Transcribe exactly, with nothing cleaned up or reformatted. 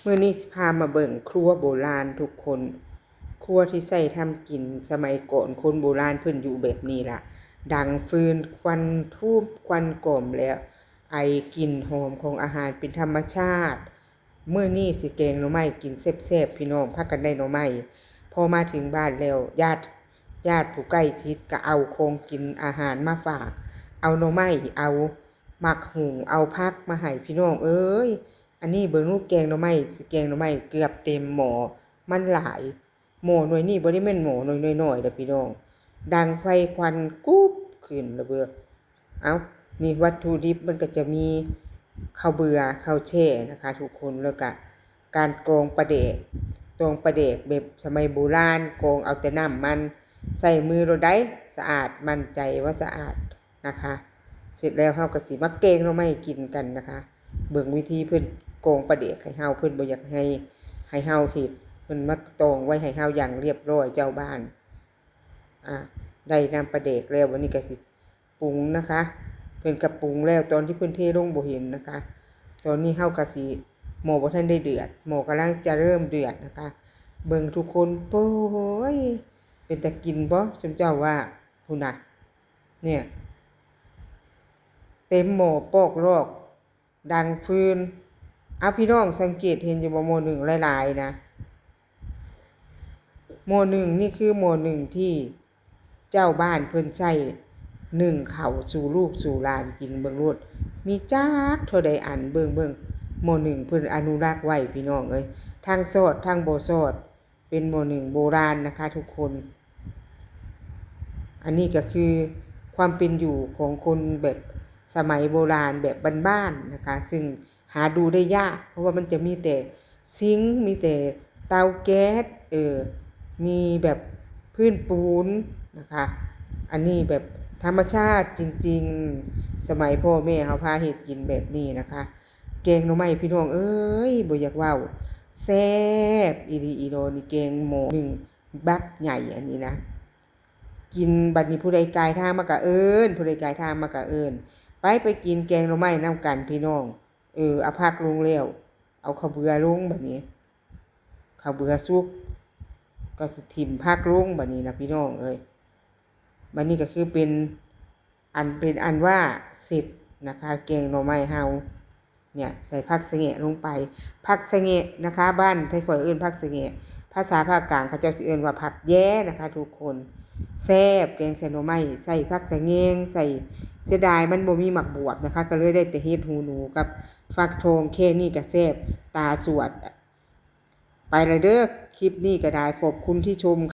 มื้อนี้สิพามาเบิ่งครัวโบราณทุกคน ครัวที่ใช้ทำกินสมัยก่อนคนโบราณเพิ่นอยู่แบบนี้ล่ะ ดังฟืน ควันธูป ควันกล่อมแล้ว ไอกลิ่นหอมของอาหารเป็นธรรมชาติ มื้อนี้สิแกงหน่อไม้กินแซ่บๆ พี่น้อง พากันได้หน่อไม้ พอมาถึงบ้านแล้ว ญาติ ญาติผู้ใกล้ชิดก็เอาของกินอาหารมาฝาก เอาหน่อไม้ เอาหมากหุง เอาผักมาให้พี่น้องเอ้ย อันนี้เบิ่งลูกแกงหน่อไม้ สิแกงหน่อไม้เกือบเต็มหม้อ มันหลาย หม้อหน่วยนี้บ่ได้แม่นหม้อหน่วยน้อยๆ เด้อพี่น้อง ดังไฟควันกุบขึ้นระเบิด เอ้า นี่วัตถุดิบมันก็จะมีข้าวเบื่อ ข้าวแช่นะคะทุกคน แล้วก็การกรองปลาแดก กรองปลาแดกแบบสมัยโบราณ กรองเอาแต่น้ำมัน ใส่มือโลดได้ สะอาด มั่นใจว่าสะอาดนะคะ เสร็จแล้วเฮาก็สิมาแกงหน่อไม้กินกันนะคะ เบิ่งวิธีเพิ่นกรองปลาแดกให้เฮา เพิ่นบ่อยากให้ ให้เฮาเฮ็ด เพิ่นมากรองไว้ให้เฮาอย่างเรียบร้อยเจ้าบ้าน อ่า ได้น้ำปลาแดกแล้ว วันนี้ก็สิปรุงนะคะ เพิ่นก็ปรุงแล้ว ตอนที่เพิ่นเทลงบ่เห็นนะคะ ตอนนี้เฮาก็สิ หม้อบ่ทันได้เดือด หม้อกำลังจะเริ่มเดือดนะคะ เบิ่งทุกคน โอ้ย เป็นตากินบ่ ซุมเจ้าว่า พุ้นน่ะ เนี่ย เต็มหม้อปอกลอก ดังฟืน เอาพี่น้องสังเกตเห็นอยู่บ่ หม้อนึ่งหลายๆ นะ หม้อนึ่งนี่คือหม้อนึ่งที่เจ้าบ้านเพิ่นใช้นึ่งข้าวสู่ลูกสู่หลานกิน เบิ่งโลด มีจักเท่าใดอัน เบิ่ง เบิ่ง หม้อนึ่งเพิ่นอนุรักษ์ไว้พี่น้องเอ้ย ทั้งสอดทั้งบ่สอด เป็นหม้อนึ่งโบราณนะคะทุกคน อันนี้ก็คือความเป็นอยู่ของคนแบบสมัยโบราณแบบบ้านๆ นะคะ ซึ่งหาดูได้ยาก เพราะว่ามันจะมีแต่ซิงค์ มีแต่เตาแก๊ส เออ มีแบบพื้นปูนนะคะ อันนี้แบบธรรมชาติจริงๆ สมัยพ่อแม่เฮาพาเฮ็ดกินแบบนี้นะคะ แกงหน่อไม้พี่น้องเอ้ย บ่อยากเว้า แซ่บอีหลีอีหลอ นี่แกงหม้อนึ่งบักใหญ่อันนี้นะ กินบัดนี้ผู้ใดกายทางมาก็เอิ้น ผู้ใดกายทางมาก็เอิ้น ไป ไปกินแกงหน่อไม้นำกันพี่น้อง เออ เอาผักลงแล้ว เอาข้าวเบื่อลงบัดนี้ ข้าวเบื่อสุก ก็สิถิ่มผักลงบัดนี้นะพี่น้องเอ้ย บัดนี้ก็คือเป็นอันเป็นอันว่าเสร็จนะคะ แกงหน่อไม้เฮา เนี่ย ใส่ผักสะแงะลงไป ผักสะแงะนะคะ บ้านไทยข่อยเอิ้นผักสะแงะ ภาษาภาคกลางเขาเจ้าสิเอิ้นว่าผักแย้นะคะทุกคน แซ่บ แกงใส่หน่อไม้ ใส่ผักสะแงง ใส่ เสียดายมันบ่มีหมากบวบนะคะ ก็เลยได้แต่เห็ดหูหนูกับฟักทอง แค่นี้ก็แซ่บ ตาสวด ไปละเด้อ คลิปนี้ก็ได้ ขอบคุณที่ชม